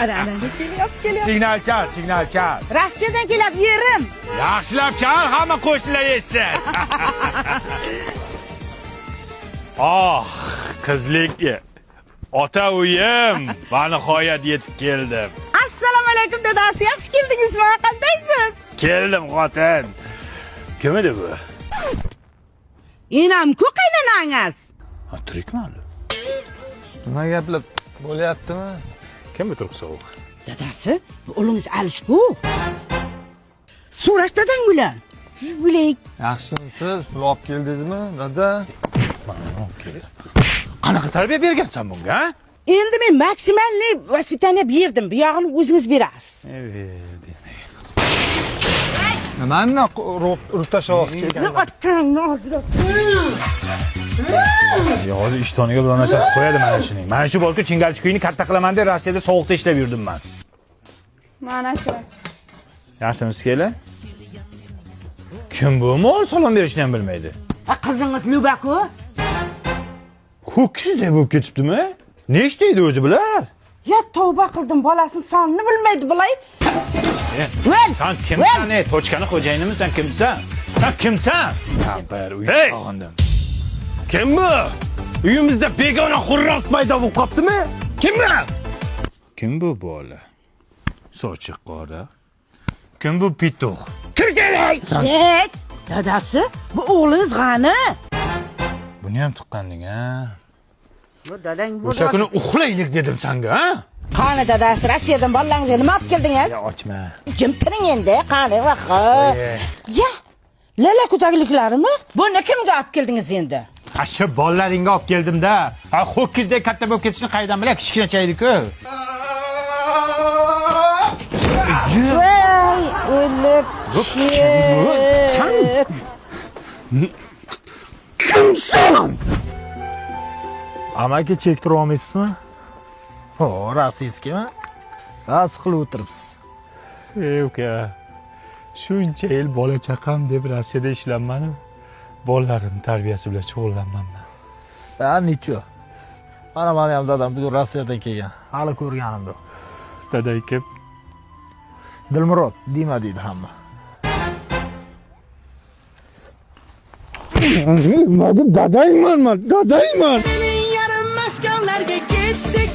Ana, ana, kelyapti, kelyapti. Signal chal, signal chal. Rossiyadan kelyapti yerim. Yaxshilab chal, hamma qo'shnilar eshitsin. Oh, qizlik ota uyim, va nihoyat yetib keldim. Assalomu alaykum dadasi, yaxshi keldingizmi? Qandaysiz? Keldim xotin. Kim edi bu? Enam-ku qaynonangiz. Ha, tirikmi hali? Nima gaplar bo'lyaptimi? Kim bu turq sovuq? Dadasi, bu o'g'lingiz Alish-ku. So'rash dadang bilan. Bilak. Yaxshimisiz? Pul olib keldingizmi, dada? Qanaqa tarbiya bergansan bunga, ha? Endi men maksimalniy воспитание berdim. Bu yog'ini o'zingiz berasiz. Nimani urib tashlayapsiz kelganda? Otangni og'zida. Ya hozir ishtoniga biror narsa qo'yadi mana shuning. Mana shu bolka chingalchi kuyini katta qilaman deb Rossiyada sovuqda ishlab yurdim man. Mana shu. Yaxshimisiz kelin? Kim bu? Mol salom berishni ham bilmaydi. Ha, qizingiz Luba-ku. Ho'kizdek bo'lib ketibdimi? Nechta edi o'zi bular? Ya tavba qildim, bolasining sonini bilmaydi bilay. Vel. Sen kimsan ey? Tochkani xo'jayinimisan, kimsan? Sen kimsan? Kampir, uyni sog'indim. Kim bu? Uyimizda begona xurros paydo bo'lib qoptimi? Kim bu? Kim bu bola? Sochi qora. Kim bu pituq? Kimsan ey? Ey, dadasi, bu o'g'lingiz g'ani. Buni ham tuqqanding a? Bu dadang bu. O'sha kuni uxlaylik dedim senga, ha? Qani dadasi, Rossiyadan bolalaringizga nima olib keldingiz? Ya ochma. Jim turing endi, qani vaho. Ya, lala kutagliklarimi? Buni kimga olib keldingiz endi? Ha shu bolalaringga olib keldim-da. Ha ho'kizdek katta bo'lib ketishini qayerdan bilay? Kichkinacha edi-ku. Voy, o'lib Sen kimsan? Amaki chektira olmaysizmi? Ho, rossiyskimi? Rost qilib o'tiribsiz. Ey uka, shuncha yil bola chaqam deb Rossiyada ishlanmadim. Bolalarim tarbiyasi bilan shug'ullanmanman. Ha, necho. Mana meni ham dadam bugun Rossiyadan kelgan. Hali ko'rganim yo'q. Daday kim? Dilmurod deyma deydi hamma. Dadayman man, dadayman. Yarim Maskovlarga ketdi.